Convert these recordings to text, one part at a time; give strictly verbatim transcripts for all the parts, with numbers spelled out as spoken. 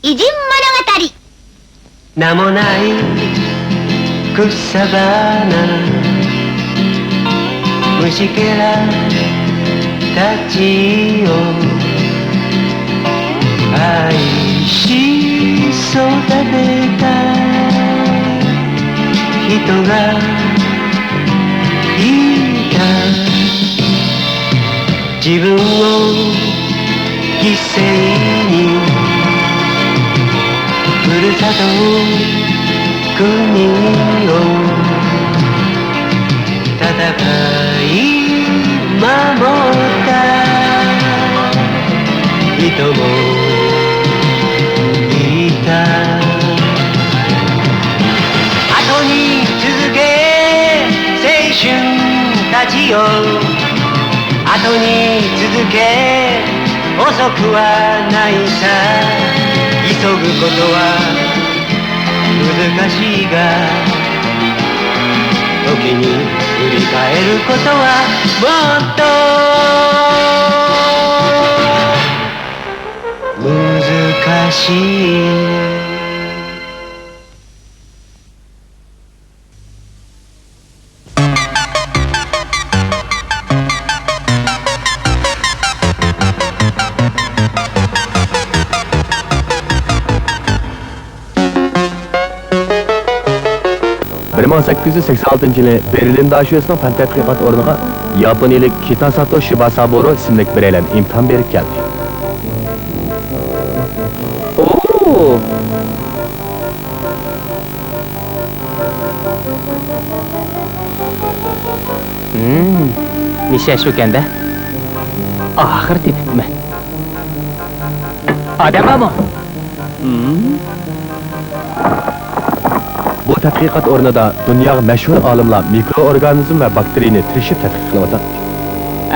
偉人物語。名もない草花、虫けらたちを愛し育てた人がいた。自分を犠牲にふるさと国を戦い守った人もいた。後に続け青春たちよ、後に続け、遅くはないさ。急ぐことは難しいが、時に振り返ることはもっと難しい。 بىر مىڭ سەككىز يۈز سەكسەن ئالتىنچى يىلى بېرلىن داشۆسىنىڭ پەن تەتقىقات ئورنىغا ياپونىيىلىك كىتاساتو شىباسابۇرو ئىسىملىك بىرەيلەن ئىمتىھان بېرىپ كەلدى. ئوو! ھىم، نىشان شۇكەن-دە. ئاخىرى تېپىپتىمەن. ئادەم بارمۇ؟ ھىم؟ بۇ تەتقىقات ئورنىدا دۇنياغا مەشھۇر ئالىملار مىكرو ئورگانىزم ۋە باكتېرىيىنى تىرىشىپ تەتقىق قىلىۋاتاتتى.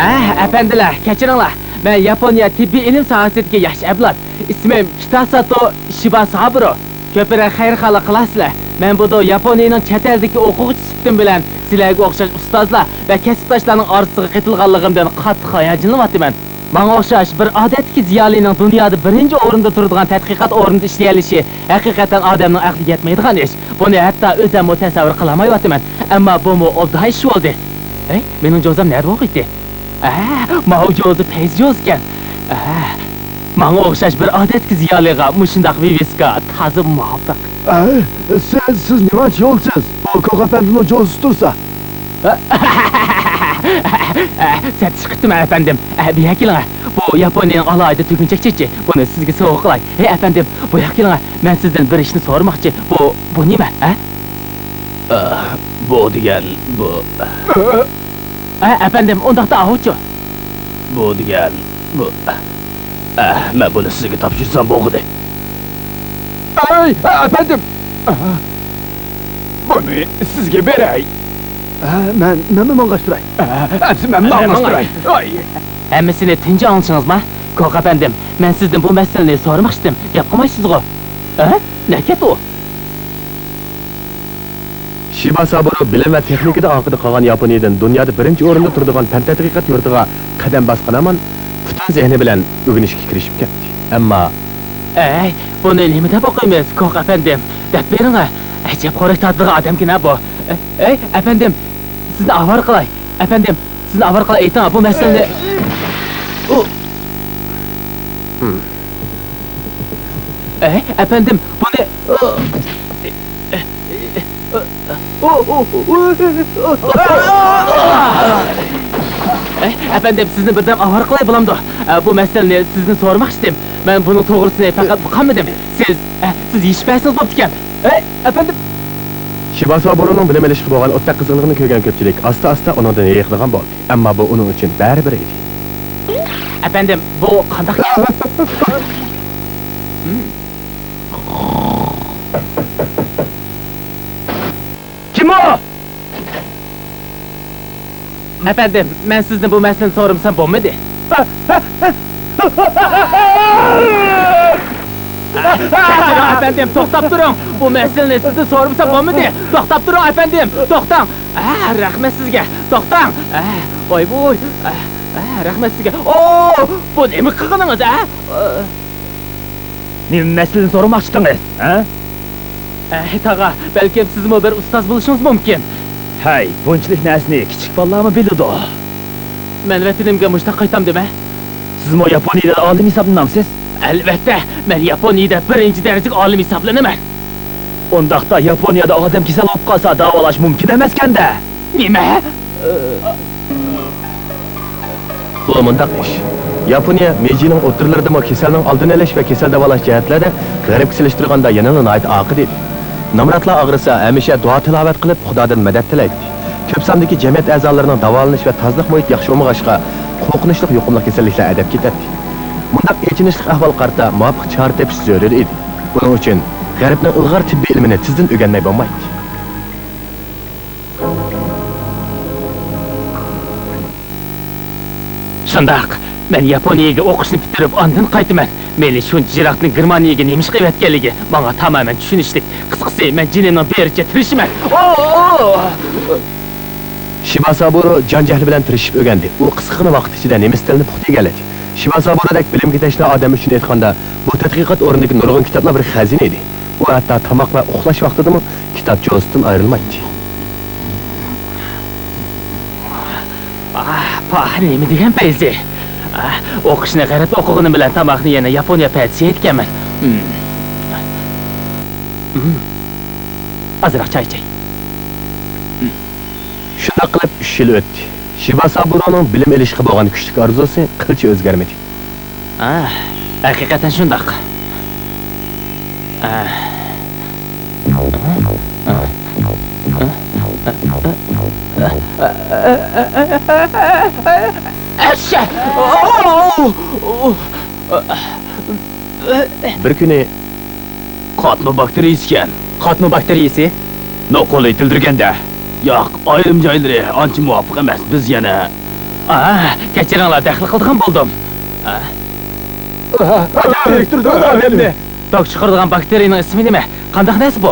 ئەھ، ئەپەندىلەر، كەچۈرۈڭلار. مەن ياپونىيە تېببىي ئىلىم ساھەسىدىكى ياش ئەبلەت. ئىسمىم كىتاساتو شىباسابۇرو. كۆپرەك خەير-خاھلىق قىلارسىلەر. مەن بۇدۇ ياپونىيىنىڭ چەت ئەلدىكى ئوقۇغۇچىسى سۈپىتىم بىلەن سىلەرگە ئوخشاش ئۇستازلار ۋە كەسىپداشلارنىڭ ئارىسىغا قېتىلغانلىقىمدىن قاتتىق ھاياجانلىنىۋاتىمەن. ماڭا ئوخشاش بىر ئادەتتىكى زىيالىينىڭ دۇنيادا بىرىنچى ئورۇندا تۇرىدىغان تەتقىقات ئورنىدا ئىشلىيەلىشى ھەقىقەتەن ئادەمنىڭ ئەقلىگە يەتمەيدىغان ئىش. بۇنى ھەتتا ئۆزۈممۇ تەسەۋۋۇر قىلالمايۋاتىمەن. ئەمما بۇمۇ ئوبدان ئىش بولدى. ھەي، مېنىڭ جوزام نەدە بولغىيتى؟ ئە، ماۋۇ جوزا پەيزى جوزىكەن. ئە، ماڭا ئوخشاش بىر ئادەتتىكى زىيالىيغا مۇشۇنداق ۋىۋىسكا تازا مۇۋاپىق. ئە، سىز، سىز نېمانچە يولسىز؟ بۇ كوخ ئەپەندىنىڭ جوزىسى تۇرسا. ئە، سەتىش قىپتىمەن ئەپەندىم. ئە، بۇياق كېلىڭە. بۇ ياپونىيەنىڭ ئالاھىدە تۈگۈنچەك چېچى. بۇنى سىزگە سوۋغا قىلاي. ھەي ئەپەندىم، بۇياق كېلىڭە. مەن سىزدىن بىر ئىشنى سورىماقچى. بۇ، بۇ نېمە، ھە؟ ئە، بۇ دېگەن، بۇ. ئە، ئەپەندىم، ئۇنداقتا ئاۋۇچۇ. بۇ دېگەن، بۇ. ئە، مەن بۇنى سىزگە تاپشۇرسام بولغۇدى. ئەي، ئەپەندىم! بۇنى سىزگە بېرەي. مەن، مەنمۇ ماڭغاچتۇراي. ئەمسە مەنمۇ ماڭغاچتۇراي. ئاي. ھەممىسىنى تۇنجى ئاڭلىشىڭىزما؟ كوخ ئەپەندىم، مەن سىزدىن بۇ مەسىلىنى سورىماقچىدىم. گەپ قىلمايسىزغۇ؟ ھە؟ نەگە كەتتى ئۇ؟ شىباسابۇرو بىلىم ۋە تېخنىكىدا ئارقىدا قالغان ياپونىيىدىن دۇنيادا بىرىنچى ئورۇندا تۇرىدىغان پەن تەتقىقات يۇرتىغا قەدەم باسقان ھامان پۈتۈن زېھنى بىلەن ئۆگىنىشكە كىرىشىپ كەتتى. ئەمما. ئەي، بۇنى نېمە دەپ ئوقۇيمىز، كوخ ئەپەندىم؟ دەپ بېرىڭە. ئەجەب خورەك تارتىدىغان ئادەمكەن-ھە بۇ. ئەي، ئەپەندىم، سىزنى ئاۋارە قىلاي. ئەپەندىم، سىزنى ئاۋارە قىلاي، ئېيتىڭ، بۇ مەسىلىنى. ئۇ. ئەي، ئەپەندىم، بۇنى. ئەي، ئەپەندىم، سىزنى بىردەم ئاۋارە قىلاي بولامدۇ؟ ئە، بۇ مەسىلىنى سىزدىن سورىماقچىدىم. مەن بۇنىڭ توغرىسىنى پەقەت ئۇقالمىدىم. سىز، ئە، سىز يېشىپ بەرسىڭىز بوپتىكەن. ئەي، ئەپەندىم! شىباسابۇرونىڭ بىلىم ئېلىشقا بولغان ئوتتەك قىزغىنلىقىنى كۆرگەن كۆپچىلىك ئاستا-ئاستا ئۇنىڭدىن ھېيىقىدىغان بولدى. ئەمما بۇ ئۇنىڭ ئۈچۈن بەرىبىر ئىدى. ئەپەندىم، بۇ قانداق گەپ؟ كىم ئۇ؟ ئەپەندىم، مەن سىزدىن بۇ مەسىلىنى سورىمىسام بولمىدى. كەچۈرۈڭ، ئەپەندىم، توختاپ تۇرۇڭ. بۇ مەسىلىنى سىزدىن سورىمىسام بولمىدى. توختاپ تۇرۇڭ، ئەپەندىم، توختاڭ. ئە، رەھمەت سىزگە. توختاڭ. ئە، ۋاي ۋۇي. ئە، ئە، رەھمەت سىزگە. ئو، بۇ نېمە قىلغىنىڭىز، ئە؟ نېمە مەسىلىنى سورىماقچىدىڭىز، ھە؟ ئەي، تاغا، بەلكىم سىزمۇ بىر ئۇستاز بولۇشىڭىز مۇمكىن. ھەي، بۇنچىلىك نەرسىنى كىچىك بالىلارمۇ بىلىدۇ. مەن ۋەتىنىمگە مۇشتاق قايتامدىمەن. سىزمۇ ياپونىيىدا ئالىم ھېسابلىنامسىز؟ ئەلۋەتتە، مەن ياپونىيىدە بىرىنچى دەرىجىلىك ئالىم ھېسابلىنىمەن. ئۇنداقتا ياپونىيەدە ئادەم كېسەل بولۇپ قالسا، داۋالاش مۇمكىن ئەمەسكەندە. نېمە؟ بۇ مۇنداق ئىش. ياپونىيە مېيجىنىڭ ئوتتۇرىلىرىدىمۇ كېسەلنىڭ ئالدىنى ئېلىش ۋە كېسەل داۋالاش جەھەتلەردە غەربكە سېلىشتۇرغاندا يەنىلا ناھايىتى ئارقىدا ئىدى. نامراتلار ئاغرىسا، ھەمىشە دۇئا-تىلاۋەت قىلىپ، خۇدادىن مەدەت تىلەيتتى. كۆپ ساندىكى جەمئىيەت ئەزالىرىنىڭ داۋالىنىش ۋە تازىلىق مۇھىتى ياخشى بولمىغاچقا، قورقۇنچلۇق يۇقۇملۇق كېسەللىكلەر ئەدەپ كېتەتتى. مۇنداق ئېچىنىشلىق ئەھۋالغا قارىتا مۇۋاپىق چارە تېپىش زۆرۈر ئىدى. بۇنىڭ ئۈچۈن غەربنىڭ ئىلغار تېببىي ئىلمىنى تېزدىن ئۆگەنمەي بولمايتتى. شۇنداق، مەن ياپونىيەگە ئوقۇشنى پۈتتۈرۈپ ئاندىن قايتىمەن. مېنى شۇنچە يىراقتىن گېرمانىيەگە نېمىشقا ئەۋەتكەنلىكى ماڭا تامامەن چۈشىنىشلىك. قىسقىسى، مەن جېنىمنىڭ بېرىچە تىرىشىمەن. شىباسابۇرو جان-جەھلى بىلەن تىرىشىپ ئۆگەندى. ئۇ قىسقىغىنە ۋاقىت ئىچىدە نېمىس تىلىنى پۇختا ئىگىلىدى. شىباسابۇرودەك بىلىمگە تەشنا ئادەم ئۈچۈن ئېيتقاندا، بۇ تەتقىقات ئورنىدىكى نۇرغۇن كىتابلار بىر خەزىنە ئىدى. ئۇ ھەتتا تاماق ۋە ئۇخلاش ۋاقتىدىمۇ كىتاب جوزىسىدىن ئايرىلمايتتى. ئاھ، پاھ، نېمە دېگەن پەيزى! ئاھ، ئوقۇشنى غەربتە ئوقۇغىنىم بىلەن تاماقنى يەنە ياپونىيە پەيزى يەيدىكەنمەن. ھىم. ھىم. ئازراق چاي ئىچەي. شۇنداق قىلىپ ئۈچ يىل ئۆتتى. شىباسابۇرونىڭ بىلىم ئېلىشقا بولغان كۈچلۈك ئارزۇسى قىلچە ئۆزگەرمىدى. ئاھ، ھەقىقەتەن شۇنداق. ئاھ. ئەششە! بىر كۈنى قاتما باكتېرىيىسىكەن. قاتما باكتېرىيىسى؟ نوقۇل يېتىلدۈرگەندە. ياق، ئايرىم جايلىرى ئانچە مۇۋاپىق ئەمەس. بىز يەنە. ئاھ، كەچۈرۈڭلار، دەخلى قىلىدىغان بولدۇم. ئاھ. توك چىقىرىدىغان باكتېرىيىنىڭ ئىسمى نېمە؟ قانداق نەرسە بۇ؟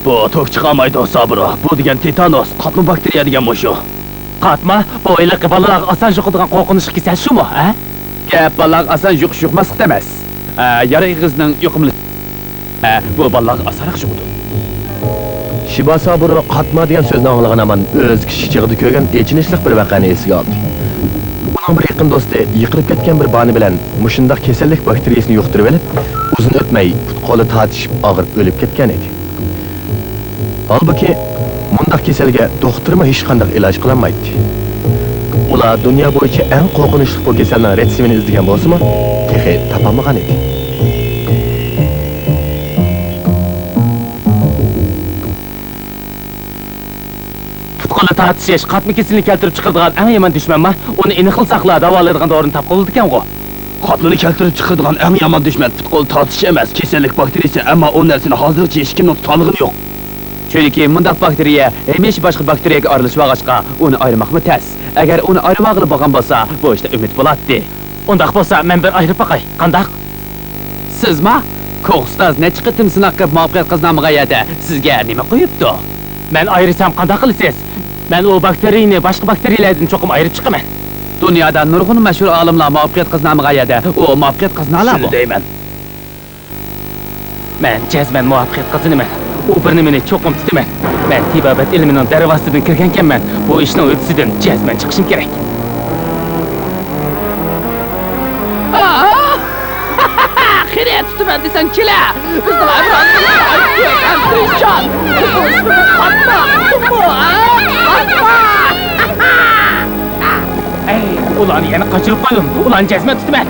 بۇ توك چىقارمايدۇ، سابۇرو. بۇ دېگەن تېتانوس، قاتما باكتېرىيە دېگەن مۇشۇ. قاتما؟ بۇ ھېلىقى بالىلارغا ئاسان يۇقىدىغان قورقۇنچلۇق كېسەل شۇمۇ، ھە؟ گەپ بالىلارغا ئاسان يۇقۇش يۇقماسلىقتا ئەمەس. ئە، يارا ئېغىزنىڭ يۇقۇملىنىشى. ئە، بۇ بالىلارغا ئاسانراق يۇقىدۇ. شىباسابۇرو قاتما دېگەن سۆزنى ئاڭلىغان ھامان ئۆز كىچىك چېغىدا كۆرگەن ئېچىنىشلىق بىر ۋەقەنى ئېسىگە ئالدى. ئۇنىڭ بىر يېقىن دوستى يىقىلىپ كەتكەن بىر بانى بىلەن مۇشۇنداق كېسەللىك باكتېرىيىسىنى يۇقتۇرۇۋېلىپ، ئۇزۇن ئۆتمەي پۇت-قولى تارتىشىپ ئاغرىپ ئۆلۈپ كەتكەن ئىدى. ھالبۇكى، مۇنداق كېسەلگە دوختۇرمۇ ھېچقانداق ئىلاج قىلالمايتتى. ئۇلار دۇنيا بويىچە ئەڭ قورقۇنچلۇق بۇ كېسەلنىڭ رېتسېپىنى ئىزدىگەن بولسىمۇ، تېخى تاپالمىغان ئىدى. پۇت-قولى تارتىشىش قاتما كېسىلىنى كەلتۈرۈپ چىقىرىدىغان ئەڭ يامان دۈشمەنما؟ ئۇنى ئېنىقلىساقلا، داۋالايدىغان دورىنى تاپقىلى بولىدىكەنغۇ. قاتمىنى كەلتۈرۈپ چىقىرىدىغان ئەڭ يامان دۈشمەن پۇت-قول تارتىش ئەمەس، كېسەللىك باكتېرىيىسى، ئەمما ئۇ نەرسىنى ھازىرغىچە ھېچكىمنىڭ تۇتالىغىنى يوق. چۈنكى مۇنداق باكتېرىيە ھەمىشە باشقا باكتېرىيەگە ئارىلىشىۋالغاچقا، ئۇنى ئايرىماقمۇ تەس. ئەگەر ئۇنى ئايرىۋالغىلى بولغان بولسا، بۇ ئىشتا ئۈمىد بولاتتى. ئۇنداق بولسا، مەن بىر ئايرىپ باقاي، قانداق؟ سىزما؟ كوخ ئۇستاز نەچچە قېتىم سىناق قىلىپ مۇۋەپپەقىيەت قازىنالمىغان يەردە سىزگە نېمە قويۇپتۇ؟ مەن ئايرىسام قانداق قىلىسىز؟ مەن ئۇ باكتېرىيىنى باشقا باكتېرىيەلەردىن چوقۇم ئايرىپ چىقىمەن. دۇنيادا نۇرغۇن مەشھۇر ئالىملار مۇۋەپپەقىيەت قازىنالمىغان يەردە ئۇ مۇۋەپپەقىيەت قازىنالامۇ؟ شۇنى دەيمەن. مەن جەزمەن مۇۋەپپەقىيەت قازىنىمەن. ئۇ بىر نېمىنى چوقۇم تۇتىمەن. مەن تېبابەت ئىلمىنىڭ دەرۋازىسىدىن كىرگەنكەنمەن. بۇ ئىشنىڭ ھۆددىسىدىن جەزمەن چىقىشىم كېرەك. قېنى، تۇتىمەن دېسەڭ كېلە! بىزنىڭ ئەمرانىمىز ناھايىتى كۆپ ھەم تىرىشچان. بىزنىڭ ئىسمىمىز قاتما. قاتما! قاتما! ئەي، ئۇلارنى يەنە قاچۇرۇپ قويدۇم. ئۇلارنى جەزمەن تۇتىمەن.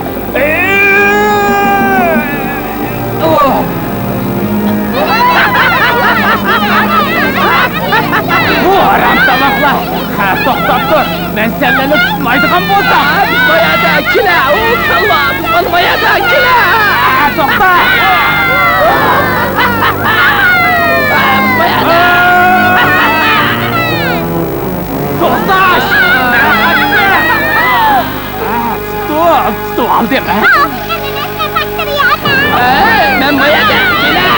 بۇ ھارام تاماقلار! ھە، توختاپ تۇر! مەن سەنلەرنى تۇتمايدىغان بولسام! بىز بايادا كېلە! ئۇ كالۋا! بىز بايادا كېلە! ھە، توختا! بىز بايادا! توختاش! تۇتۇپ، تۇتۇپ ئالدىم. ئەمەسمۇ باكتېرىيە ئەمەس. ئەي، مەن بايادا كېلە.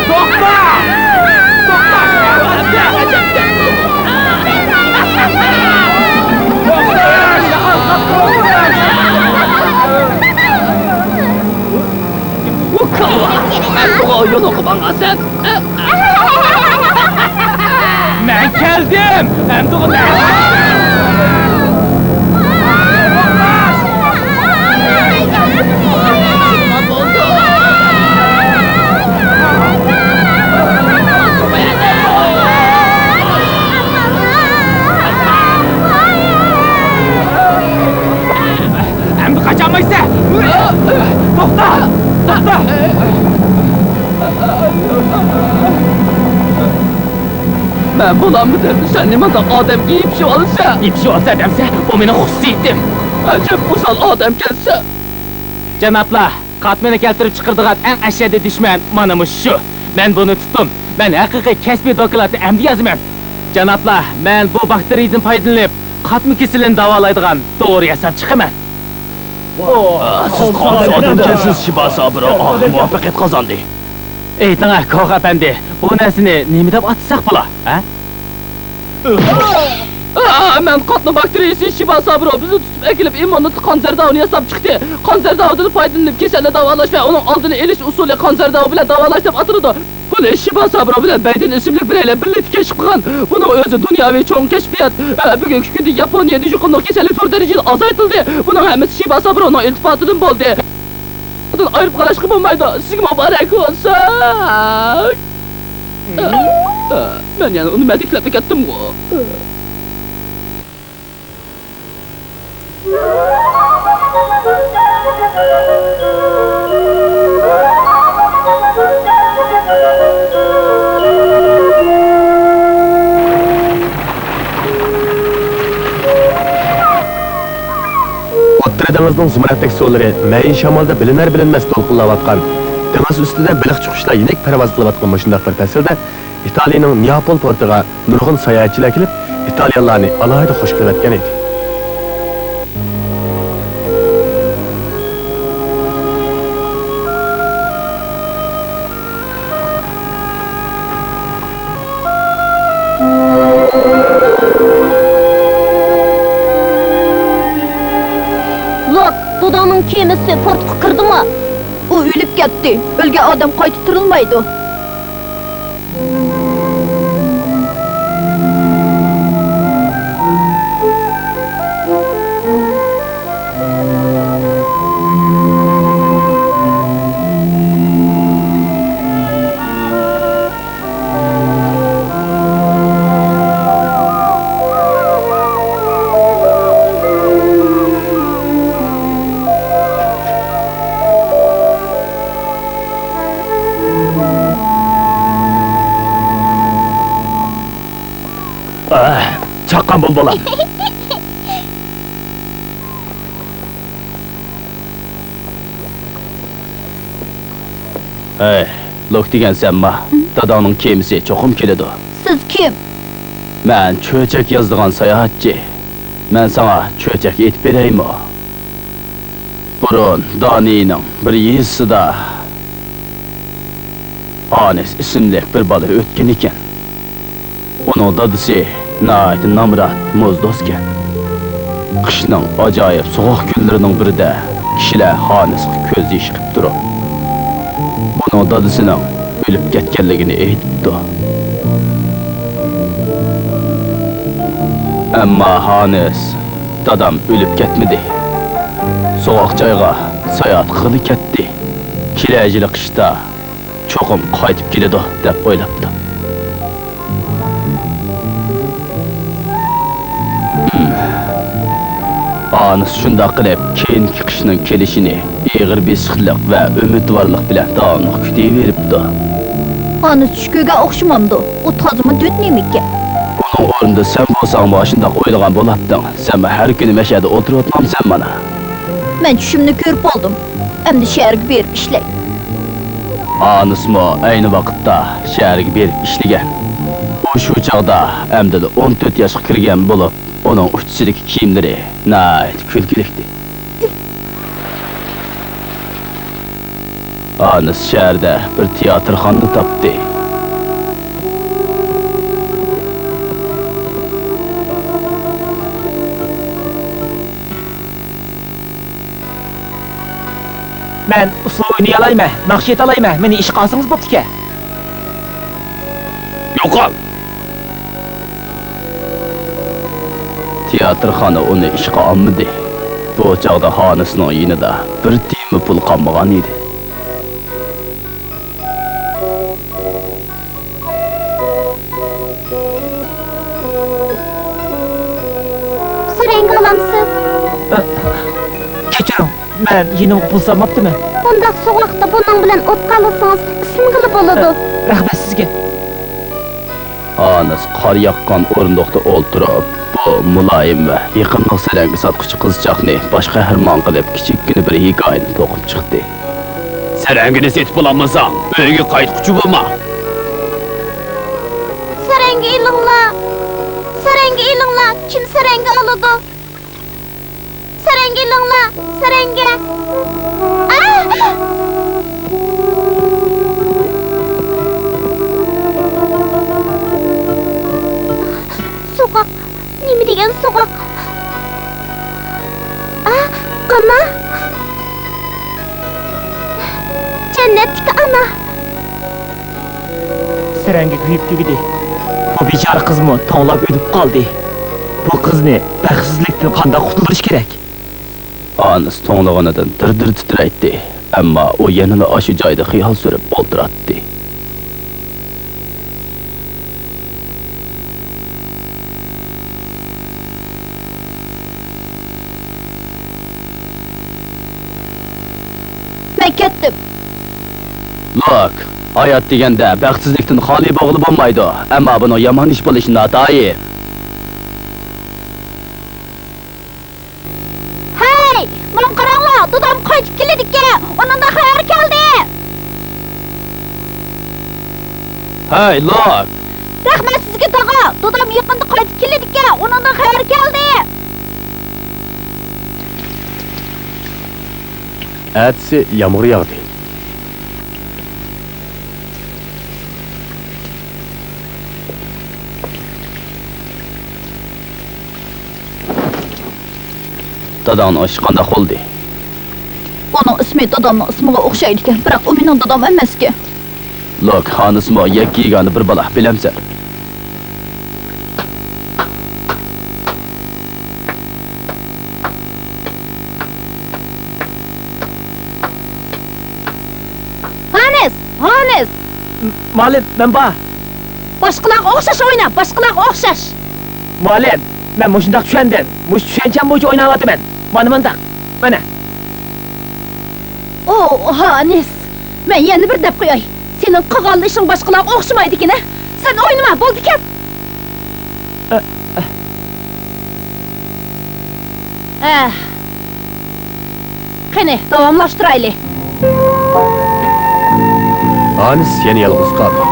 توختا! توختا! توختاش! توختاش! يولۇڭغا ماڭغانسەن. مەن كەلدىم. ئەمدىغۇ مەن. ئەمدى قاچالمايسەن! توختا! توختا! مەن بولالمىدىم، سەن نېمانداق ئادەمگە يېپىشىۋالىسەن؟ يېپىشىۋالىسەن دەمسە، بۇ مېنىڭ خۇسۇسىيىتىم. ئەجەب ئوسال ئادەمكەنسەن. جانابلار! قاتمىنى كەلتۈرۈپ چىقىرىدىغان ئەڭ ئەشەددىي دۈشمەن مانا مۇشۇ شۇ. مەن بۇنى تۇتتۇم. مەن ھەقىقىي كەسپىي دوكلاتنى ئەمدى يازىمەن. جانابلار، مەن بۇ باكتېرىيىدىن پايدىلىنىپ، قاتما كېسىلىنى داۋالايدىغان دورا ياساپ چىقىمەن. سىز قانداق ئادەمكەنسىز، شىباسابۇرو ئاخىرى مۇۋەپپەقىيەت قازاندى. ئېيتىڭە، كوخ ئەپەندى، بۇ نەرسىنى نېمە دەپ ئاتىساق بولا، ھە؟ ئا، مەن قاتما باكتېرىيىسى شىباسابۇرو بىزنى تۇتۇپ ئەكېلىپ ئىممۇنىتېت قان زەرداۋىنى ياساپ چىقتى. قان زەرداۋىدىن پايدىلىنىپ كېسەلنى داۋالاش ۋە ئۇنىڭ ئالدىنى ئېلىش ئۇسۇلى قان زەرداۋى بىلەن داۋالاش دەپ ئاتىلىدۇ. بۇنى شىباسابۇرو بىلەن بەيدىن ئىسىملىك بىرەيلەن بىللە كەشىپ قىلغان. بۇنىڭ ئۆزى دۇنياۋى چوڭ كەشپىيات. ئە، بۈگۈنكى كۈندە ياپونىيەدە يۇقۇملۇق كېسەللىك زور دەرىجىدە ئازايتىلدى. بۇنىڭ ھەممىسى شىباسابۇرونىڭ ئىلتىپاتىدىن بولدى. ئايرىپ قاراشقا بولمايدۇ. سىزگە مۇبارەك بولسۇن. مەن يەنە ئۇنى مەدىكلەپلا كەتتىمغۇ. ئوتتۇرا دېڭىزنىڭ زۇمرەتتەك سۇلىرى مەيىن شامالدا بىلىنەر-بىلىنمەس دولقۇنلاۋاتقان، دېڭىز ئۈستىدە بېلىقچى قۇشلار يېنىك پەرۋاز قىلىۋاتقان مۇشۇنداق بىر پەسىلدە، ئىتالىيىنىڭ نېئاپول پورتىغا نۇرغۇن ساياھەتچىلەر كېلىپ، ئىتالىيانلارنى ئالاھىدە خۇش قىلىۋەتكەن ئىدى. لوك، داداڭنىڭ كېمىسى پورتقا كىردىما؟ ئۇ ئۆلۈپ كەتتى. ئۆلگەن ئادەم قايتا تىرىلمايدۇ. ئاھ، چاققان بول، بالام. ھەي، لوك دېگەن سەنما؟ داداڭنىڭ كېمىسى چوقۇم كېلىدۇ. سىز كىم؟ مەن چۆچەك يازىدىغان ساياھەتچى. مەن ساڭا چۆچەك ئېيتىپ بېرەيمۇ؟ بۇرۇن دانىيەنىڭ بىر يېزىسىدا ئانىس ئىسىملىك بىر بالا ئۆتكەن ئىكەن. ئۇنىڭ دادىسى ناھايىتى نامرات، موزدوزكەن. قىشنىڭ ئاجايىپ سوغۇق كۈنلىرىنىڭ بىرىدە كىشىلەر ھانىسقا كۆز يېشى قىپ تۇرۇپ، ئۇنىڭ دادىسىنىڭ ئۆلۈپ كەتكەنلىكىنى ئېيتىپتۇ. ئەمما ھانىس، دادام ئۆلۈپ كەتمىدى. سوغۇق جايغا ساياھەت قىلغىلى كەتتى. كېلەر يىلى قىشتا چوقۇم قايتىپ كېلىدۇ، دەپ ئويلاپتۇ. ھانىس شۇنداق قىلىپ، كېيىنكى قىشنىڭ كېلىشىنى ئېغىر بېسىقلىق ۋە ئۈمىدۋارلىق بىلەن داۋاملىق كۈتۈۋېرىپتۇ. ھانىس چۈش كۆرگەن ئوخشىمامدۇ؟ ئۇ تازىمۇ دۆت نېمىكەن؟ ئۇنىڭ ئورنىدا سەن بولساڭمۇ ئاشۇنداق ئويلىغان بولاتتىڭ. سەنمۇ ھەر كۈنى مەشەدە ئولتۇرۇۋاتمامسەن مانا؟ مەن چۈشۈمنى كۆرۈپ بولدۇم. ئەمدى شەھەرگە بېرىپ ئىشلەي. ئانىسمۇ ئەينى ۋاقىتتا شەھەرگە بېرىپ ئىشلىگەن. ئۇ شۇ چاغدا ئەمدىلا ئون تۆت ياشقا كىرگەن بولۇپ، ئۇنىڭ ئۇچىسىدىكى كىيىملىرى ناھايىتى كۈلكىلىكتى. ئانىس شەھەردە بىر تىياتىرخانىنى تاپتى. مەن ئۇسسۇل ئوينىيالايمەن، ناخشا ئېيتالايمەن، مېنى ئىشقا ئالسىڭىز بوپتىكەن. يوقال! تىياتىرخانا ئۇنى ئىشقا ئالمىدى. بۇ چاغدا ھانىسنىڭ يېنىدا بىر تىيىنمۇ پۇل قالمىغان ئىدى. سەرەڭگە ئالامسىز؟ كەچۈرۈڭ، مەن يېنىمغا پۇل سالماپتىمەن. بۇنداق سوغۇقتا بۇنىڭ بىلەن ئوت قالىسىڭىز، ئىسسىنغىلى بولىدۇ. رەھمەت سىزگە. ھانىس قار ياغقان ئورۇندۇقتا ئولتۇرۇپ، بۇ مۇلايىم ۋە يېقىملىق سەرەڭگە ساتقۇچى قىزچاقنى باش قەھرىمان قىلىپ، كىچىككىنە بىر ھېكايىنى توقۇپ چىقتى. سەرەڭگىنى سېتىپ ئالالمىساڭ، ئۆيگە قايتقۇچى بولما. سەرەڭگە ئېلىڭلار! سەرەڭگە ئېلىڭلار! كىم سەرەڭگە ئالىدۇ؟ سەرەڭگە ئېلىڭلار! سەرەڭگە! ئا! سوغۇق! نېمە دېگەن سوغۇق! ئا، ئانا! جەننەتتىكى ئانا! سەرەڭگە كۆيۈپ تۈگىدى. بۇ بىچارە قىزمۇ توڭلاپ ئۆلۈپ قالدى. بۇ قىزنى بەختسىزلىكتىن قانداق قۇتۇلدۇرۇش كېرەك؟ ئانىسى توڭلىغىنىدىن دىر-دىر تىترەيتتى، ئەمما ئۇ يەنىلا ئاشۇ جايدا خىيال سۈرۈپ ئولتۇراتتى. مەن كەتتىم. لوك، ھايات دېگەندە بەختسىزلىكتىن خالىي بولغىلى بولمايدۇ، ئەمما بۇنىڭ يامان ئىش بولۇشى ناتايىن. ھەي، ماڭا قاراڭلار، دادام قايتىپ كېلىدىكەن، ئۇنىڭدىن خەۋەر كەلدى. ھەي، لوك! رەھمەت سىزگە، تاغا، دادام يېقىندا قايتىپ كېلىدىكەن، ئۇنىڭدىن خەۋەر كەلدى. ئەتىسى يامغۇر ياغدى. داداڭنىڭ ئىشى قانداق بولدى؟ ئۇنىڭ ئىسمى دادامنىڭ ئىسمىغا ئوخشايدىكەن، بىراق ئۇ مېنىڭ دادام ئەمەسكەن. لوك، ھانىسمۇ يەككە يېگانە بىر بالا، بىلەمسەن؟ ھانىس! ھانىس! م-، مۇئەللىم، مەن بار. باشقىلارغا ئوخشاش ئوينا، باشقىلارغا ئوخشاش! مۇئەللىم، مەن مۇشۇنداق چۈشەندىم. مۇشۇ چۈشەنچەم بويىچە ئويناۋاتىمەن. مانا مۇنداق. مانا. ئو، ھانىس! مەن يەنە بىر دەپ قوياي. سېنىڭ قىلغان ئىشىڭ باشقىلارغا ئوخشىمايدىكەن، ھە؟ سەن ئوينىما، بولدى، كەت! ئە، ئە. ئە. قېنى، داۋاملاشتۇرايلى. ھانىس يەنە يالغۇز قالدى.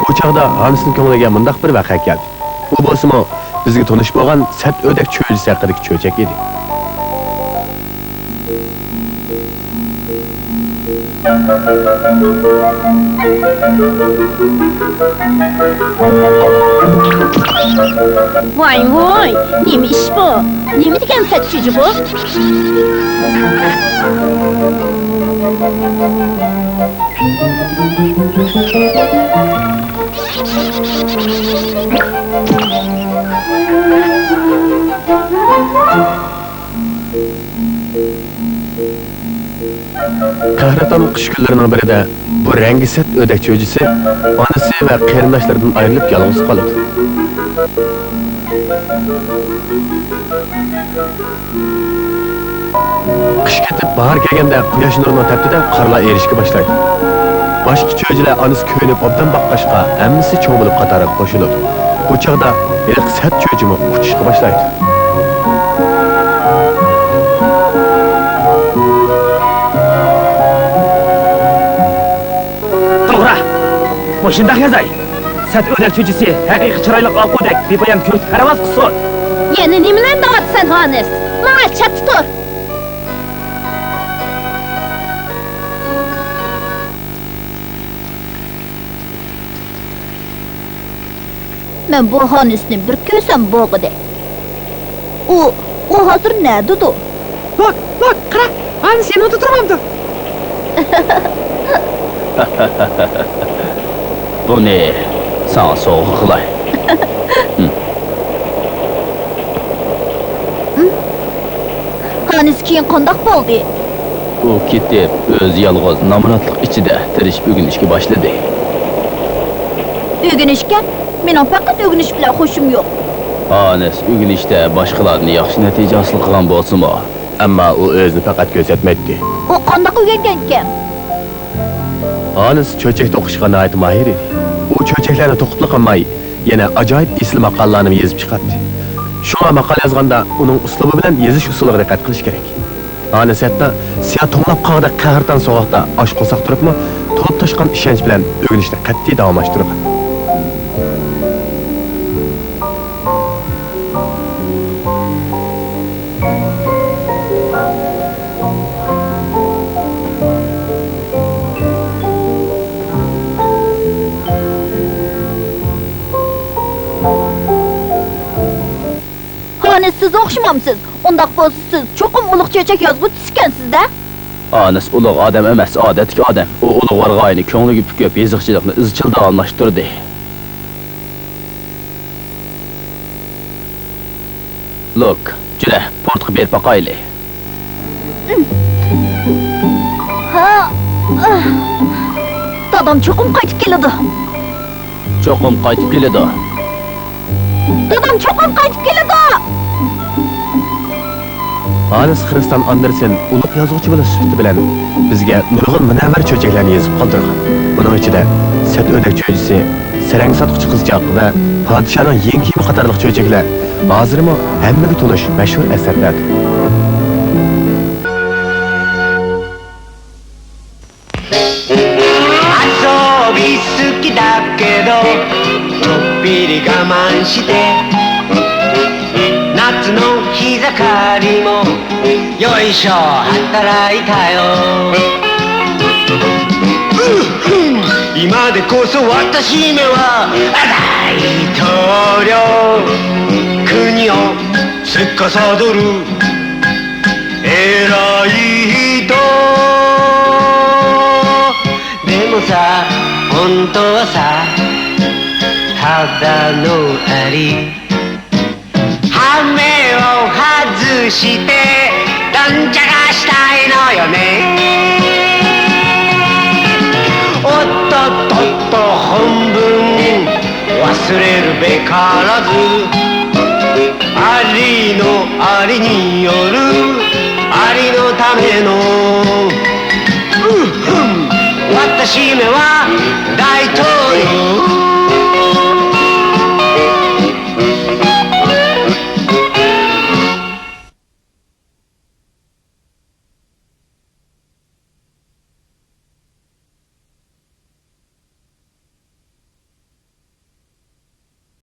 بۇ چاغدا ھانىسنىڭ كۆڭلىگە مۇنداق بىر ۋەقە كەلدى. ئۇ بولسىمۇ بىزگە تونۇش بولغان سەت ئۆدەك چۆجىسى ھەققىدىكى چۆچەك ئىدى. ۋاي ۋۇي، نېمە ئىش بۇ؟ نېمە دېگەن سەت چۆجە بۇ؟ قەھرىتان قىش كۈنلىرىنىڭ بىرىدە بۇ رەڭگىسەت ئۆدەك چۆجىسى ئانىسى ۋە قېرىنداشلىرىدىن ئايرىلىپ يالغۇز قالىدۇ. قىش كېتىپ، باھار كەلگەندە قۇياش نۇرىنىڭ تەپتىدە قارلار ئېرىشكە باشلايدۇ. باشقا چۆجىلەر ئانىسى كۆيۈنۈپ ئوبدان باققاچقا، ھەممىسى چوڭ بولۇپ قاتارغا قوشۇلىدۇ. بۇ چاغدا ھېلىقى سەت چۆجىمۇ ئۇچۇشقا باشلايدۇ. توغرا! مۇشۇنداق يازاي. سەت ئۆدەك چۆجىسى ھەقىقىي چىرايلىق ئاققۇدەك بىپايان كۆكتە پەرۋاز قىلسۇن. يەنە نېمىلەرنى دەۋاتىسەن، ھانىس؟ ماڭا چەتتە تۇر! مەن بۇ ھانىسنى بىر كۆرسەم بولغۇدەك. ئۇ، ئۇ ھازىر نەدىدۇ؟ لوك، لوك، قارا، ھانىس يېنىڭدا تۇرمامدۇ؟ بۇنى ساڭا سوۋغا قىلاي. ھانىس كېيىن قانداق بولدى؟ ئۇ كېتىپ، ئۆزى يالغۇز نامراتلىق ئىچىدە تىرىشىپ ئۆگىنىشكە باشلىدى. ئۆگىنىشكە؟ مېنىڭ پەقەت ئۆگىنىش بىلەن خۇشۇم يوق. ھانىس ئۆگىنىشتە باشقىلاردىن ياخشى نەتىجە ھاسىل قىلغان بولسىمۇ، ئەمما ئۇ ئۆزىنى پەقەت كۆرسەتمەيتتى. ئۇ قانداق ئۆگەنگەنكەن؟ ھانىس چۆچەك توقۇشقا ناھايىتى ماھىر ئىدى. ئۇ چۆچەكلەرنى توقۇپلا قالماي، يەنە ئاجايىپ ئېسىل ماقالىلارنىمۇ يېزىپ چىقاتتى. شۇڭا ماقالە يازغاندا ئۇنىڭ ئۇسلۇبى بىلەن يېزىش ئۇسۇلىغا دىققەت قىلىش كېرەك. ھانىس ھەتتا سىيا توڭلاپ قالغۇدەك قەھرىتان سوغۇقتا ئاچ قورساق تۇرۇپمۇ، تولۇپ تاشقان ئىشەنچ بىلەن ئۆگىنىشنى قەتئىي داۋاملاشتۇرغان. ھانىس، سىز ئوخشىمامسىز؟ ئۇنداق بولسا سىز چوقۇم ئۇلۇغ چۆچەك يازغۇچىسى ئىكەنسىز-دە؟ ھانىس ئۇلۇغ ئادەم ئەمەس، ئادەتتىكى ئادەم. ئۇ ئۇلۇغ بارغانسېرى كۆڭلىگە پۈكۈپ، يېزىقچىلىقنى ئىزچىل داۋاملاشتۇردى. لۇك، جۈرە، پورتقا بېرىپ باقايلى. ھا، ئاھ. دادام چوقۇم قايتىپ كېلىدۇ. چوقۇم قايتىپ كېلىدۇ. دادام چوقۇم قايتىپ كېلىدۇ. ھانس خرىستان ئاندېرسېن ئۇلۇغ يازغۇچى بولۇش سۈپىتى بىلەن بىزگە نۇرغۇن مۇنەۋۋەر چۆچەكلەرنى يېزىپ قالدۇرغان. بۇنىڭ ئىچىدە سەت ئۆردەك چۆچىسى، سەرەڭگە ساتقۇچى قىزچاق ۋە پادىشاھنىڭ يېڭى كىيىمى قاتارلىق چۆچەكلەر ھازىرمۇ ھەممىگە تونۇش مەشھۇر ئەسەرلەردۇر. 遊び好きだけど、ちょっぴり我慢して、夏の日盛りもよいしょ、働いたよ。今でこそ私めは大統領、国を司る偉い人。でもさ、本当はさ、ただのアリ。 羽目を外して、どんちゃかしたいのよね。おっとっとっと、本分忘れるべからず。ありのありによる、ありのための